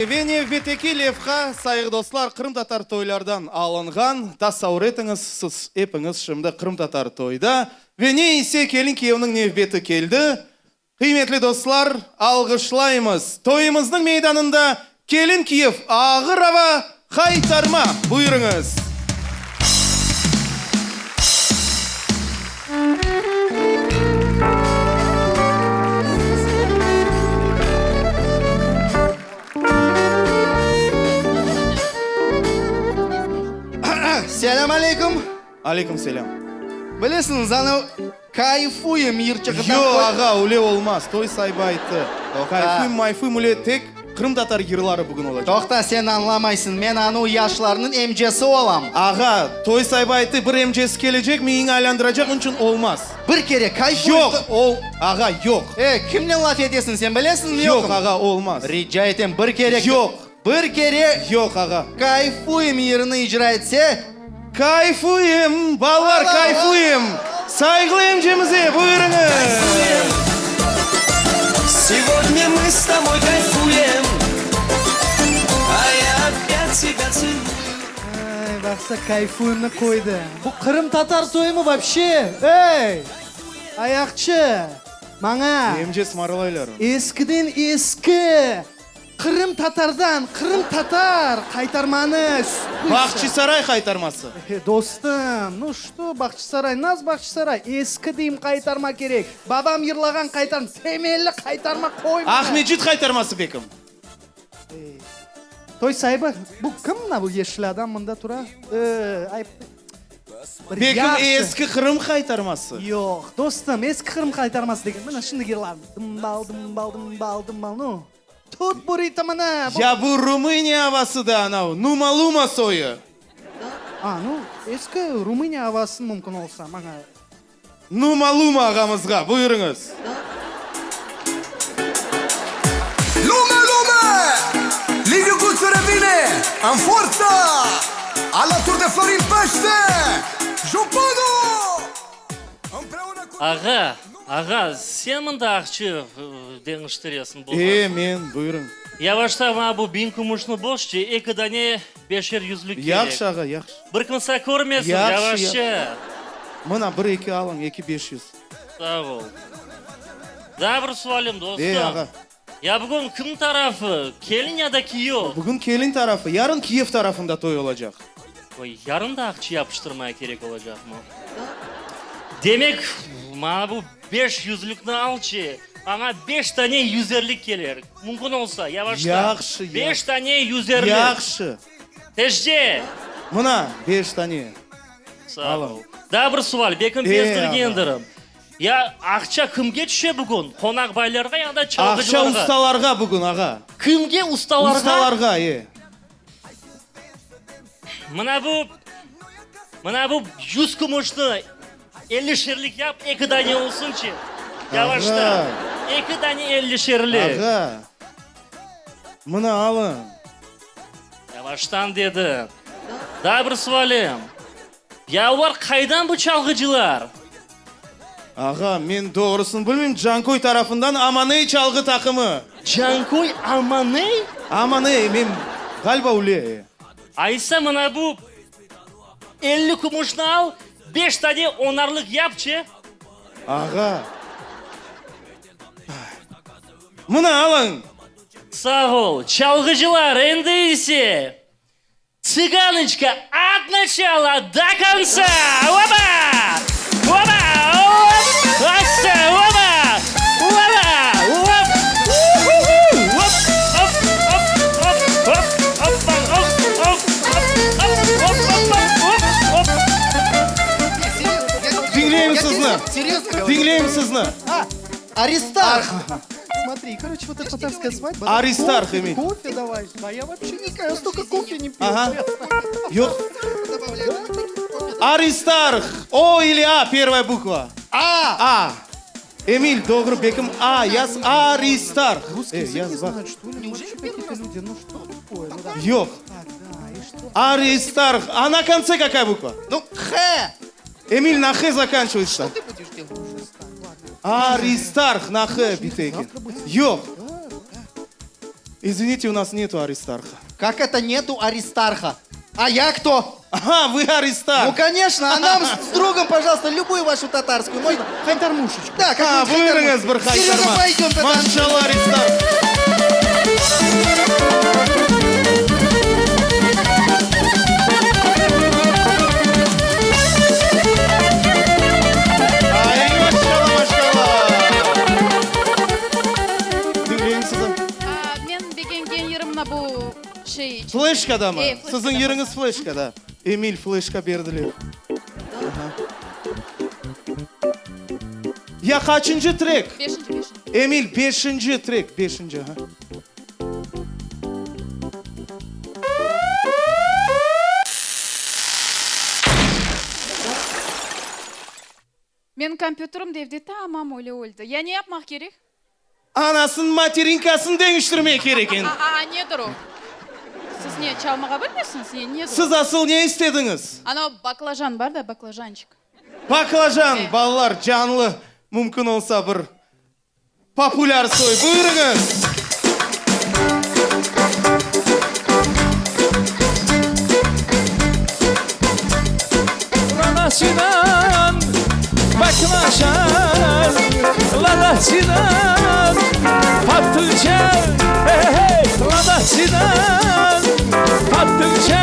Ve nevbetteki levha, sayğı dostlar, qırımtatar toylardan alınğan. Tasavur etiñiz, siz epiñiz şimdi qırımtatar toyda. Ve ne ise, kelin-kiyevniñ nevbeti keldi. Qıymetli dostlar, alğışlaymız! Toyumıznıñ meydanında kelin-kiyev ağır ava haytarma! Buyurıñız! Selâm aleyküm. Aleyküm selâm. Bilesiñiz, anı Kayfuyım yırçığından Yoq, ağa, öyle olmaz. Toy sahibi ayttı. Kayfuyım, mayfuyım öyle tek qırımtatar yırları bugün olacaq. Toqta, sen añlamaysıñ, men anu yaşlarnıñ emcesi olam. Ağa, toy sahibi ayttı, bir emcesi kelecek, miyiñi aylandıracaq, onıñ içün olmaz. Bir kere kayfuyım. Yoq, ol, ağa, yoq. E, kimnen laf etesiñ sen, bilesiñmi, yoqmı? Yoq, ağa, olmaz. Rica etem, bir kere. Yoq. Bir kere. Yoq, ağa. Kayfuyım yırını icra etse. Kayfuyım, balalar, kayfuyım! Sayğılı emcemize, buyurıñız! Kayfuyem, segodnâ mı s toboy kayfuyem, a ya opât tebâ tseluyu. Ay, baqsa, kayfuyımnı qoydı. Bu qırımtatar toyumı vapşe? Ey, ayaqçı, maña. Emce sımarlaylar onı. Eskiden eski. Qırım tatardan, qırım tatar qaytarmanı. Bahçisaray qaytarması. Dostım, nu şto Bahçisaray, nas Bahçisaray, eski deyim qaytarma kerek, babam yırlağan qaytarma, temelli qaytarma qoy mına. Aqmescit qaytarması bekim. Toy saibi, bu kim mına bu yeşil adam mında tura? Ayıp. Bekim eski Qırım qaytarması. Yoq, dostım, eski Qırım qaytarması degen, mına şimdi yırlarım, dımbal, dımbal, dımbal, dımbal, nu. Tut bu ritmini! Ya bu Rumıniya avası da anav, Numa-Luma soyu. A, nu, eski Rumıniya avası mümkün olsa, maña. Numa-Luma ağamızğa, buyurıñız. Lume, lume! Liviu Guțu revine în forță! Alături de Florin Pește, Jupanu! Împreună cu. Ağa, Ağa, sen mında aqçı deñiştiresiñ bolğansıñ. E, men, buyurıñ. Yavaşta maña bu biñ kümüşni boşçı, eki dane beşer yüzlük kerek. Yahşı, ağa, yahşı. Bir kimsa körmesin, Yahşı, yavaşça. yahşı. Mına, bir eki alıñ, eki 500. Sağ ol. Daa bir sualim, dostum. E, ağa. Ya bugün kim tarafı, kelin ya da kiyev? Bugün kelin tarafı, yarın kiyev tarafında toy olacaq. Oy, yarın da aqçı yapıştırmaya kerek olacaqmı? Demek, maña bu beş yüzlükni alçı, maña beş tane yüzerlik keler. Mümkün olsa, yavaştan. Yahşı, yahşı. Beş tane yüzerlik. Yahşı. Tezce! Mına, beş tane. Sağ ol. Daa bir sual, bekim bezdirgendirim. Ya aqça kimge tüşe bugün, qonaq baylarğa ya da çalğıcılarğa? Aqça ustalarğa bugün, ağa. Kimge, ustalarğa? Ustalarğa, e. Mına bu, mına bu yüz kümüşni ellişerlik yap, eki dane olsunçı. Yavaştan. Eki dane ellişerlik. Ağa, mına alıñ. Yavaştan dedi. Daa bir sualim. Ya olar qaydan bu çalğıcılar? Ağa, men doğrusını bilmeyim, Canköy tarafından Amaney çalğı taqımı. Canköy Amaney? Amaney, men, ğaliba öyle. Aysa mına bu 50 kümüşni al, beş tane onarlıq yapçı. Ağa, mına alıñ. Sağ ol, çalğıcılar, endi ise Tsıganoçka, ot načala do kontsa! Oba! Oba! Op! Assa! Oba! Oba! Op! Uhu-hu! Op! Op! Op! Op! Op! Oppa! Op! Op! Op! Op! Op! Op! Op! Op! Diñleyim sizni! Diñleyim sizni! Aristarh! Смотри, короче, вот эта татарская свадьба. Аристарх, Кофе, Эмиль. кофе давай. Да я вообще не знаю, я столько кофе не пью. Ага. Yoq. Aristarh. O ili A, первая буква. A! A. Emil, doğru, bekim A. Yaz Aristarh. Русский E, язык не yaz, baq. знают, что ли? Вообще какие-то люди, ну что такое? Ну да. Yoq. Так, да, и что? Аристарх. А на конце какая буква? Ну, Х! Эмиль, на Х заканчивается. Ты будешь делать? Аристарх на Х bite eken. Yoq. İzvinite, u nas netu Aristarha. Kak eto netu Aristarha? A ya kto? Aha, vı Aristarh. Nu, конечно, а нам с другом, пожалуйста, любую вашу татарскую. Можно? Qaytarmuşечka. Да, А, какую-нибудь buyurıñız bir Серега, qaytarma. пойдем потанцуем. Maşallah, Aristarh. Ay, maşallah, maşallah. Diñleyim sizni. A, men begengen yırım mına bu şey. Fleşkada mı? E, fleşkada. Siziñ yırıñız fleşkada. Emil, fleşka berdiler. Aha. Ya qaçıncı trek? Beşinci, beşinci. Emil, beşinci trek, beşinci, aha. Menim kompyuterim de evde tamam öyle öldi. Ya ne yapmaq kerek? Anasınıñ materinkasını deñiştirmek kerek endi. A, a, nedir o? Siz ne, çalmağa bilmeysiñiz? Ne, nedir o? Siz asıl ne istediñiz? Anau baklajan bar da, baklajançik. Baklajan, balalar, canlı, mümkün olsa bir populâr soy. Buyurıñız! Lalasınan baklajan, lalasınan patlıcan, hey, hey, lalasınan patlıcan.